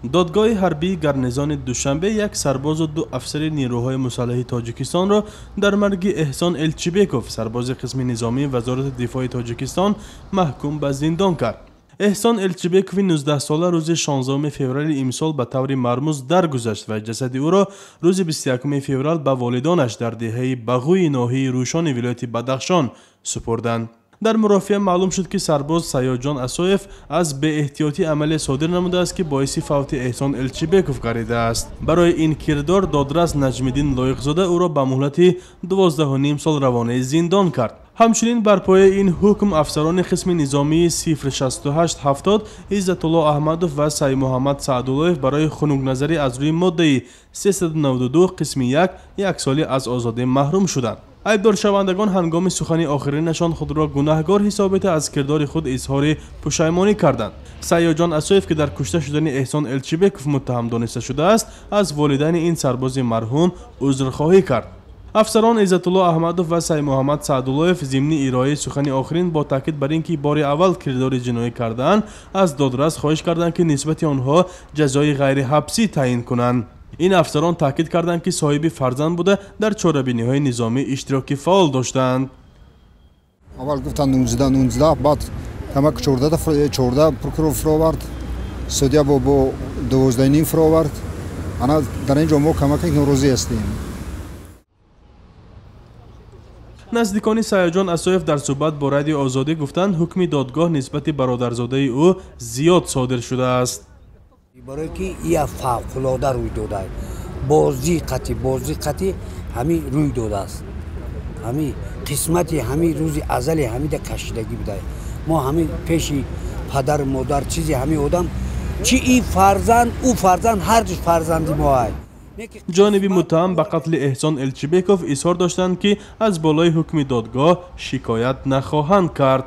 Додгоҳи ҳарбии гарнизони Душанбе як сарбозу ду афсари нерӯҳои мусаллаҳи Тоҷикистонро дар марги Эҳсон Элчибеков, сарбози қисми низомии Вазорати дифои Тоҷикистон, маҳкум ба зиндон кард. Эҳсон Элчибекови 19-сола рӯзи 16 феврали имсол ба таври мармуз даргузашт ва ҷасади ӯро рӯзи 21 феврал ба волидонаш дар деҳаи Бағӯи ноҳияи Рӯшони вилояти Бадахшон супурданд. Дар мурофиа маълум шуд, ки сарбоз Саёдҷон Асоев аз беэҳтиётӣ амале содир намудааст, ки боиси фавти Эҳсон Элчибеков гардидааст. Барои ин кирдор додрас Наҷмиддин Лоиқзода ӯро ба муҳлати 12,5 сол равонаи зиндон кард. Ҳамчунин бар пояи ин ҳукм афсарони қисми низомии 06870 Иззатулло Аҳмадов ва Саймуҳаммад Саъдуллоев барои хунукназарӣ аз рӯи моддаи 392 қисми 1 як соли аз озодӣ маҳрум шуданд. Айбдоршавандагон ҳангоми сухани охиринашон худро гунаҳгор ҳисобида аз кирдори худ изҳори пушаймонӣ карданд. Саёдҷон Асоев, ки дар кушта шудани Эҳсон Элчибеков муттаҳам дониста шудааст, аз волидайни ин сарбози марҳум узрхоҳӣ кард. Афсарон Иззатулло Аҳмадов ва Саймуҳаммад Саъдуллоев зимни ироаи сухани охирин бо таъкид бар ин ки бори аввал кирдори ҷиноӣ кардаанд, аз додрас хоҳиш карданд, ки нисбати онҳо ҷазои ғайриҳабсӣ таъин кунанд. Ин афсарон таъкид карданд, ки соҳиби фарзанд буда дар чорабиниҳои низомӣ иштироки фаъол доштаанд. Аввал гуфтанд 19, 19, баъд камак 14 прокурор фуровард, судья бо 12,5 фуровард. Ана дар ин ҷо мо камак норозӣ ҳастем. Наздикони Саёдҷон Асоев дар суҳбат бо Радиои Озодӣ гуфтанд, ҳукми додгоҳ нисбати бародарзодаи ӯ зиёд содир шудааст. Барое ки ия фавқулода рӯй додааст, бозӣ қатӣ ҳамин рӯй додааст. Ҳамин қисмати ҳамин рӯзи азали ҳамида кашидагӣ будааст. Мо ҳамин пеши падару модар чизи ҳамин одам, чи и фарзанд, ӯ фарзанд, ҳар ду фарзанди мо ай. Ҷониби муттаҳам ба қатли Эҳсон Элчибеков изҳор доштанд, ки аз болои ҳукми додгоҳ шикоят нахоҳанд кард.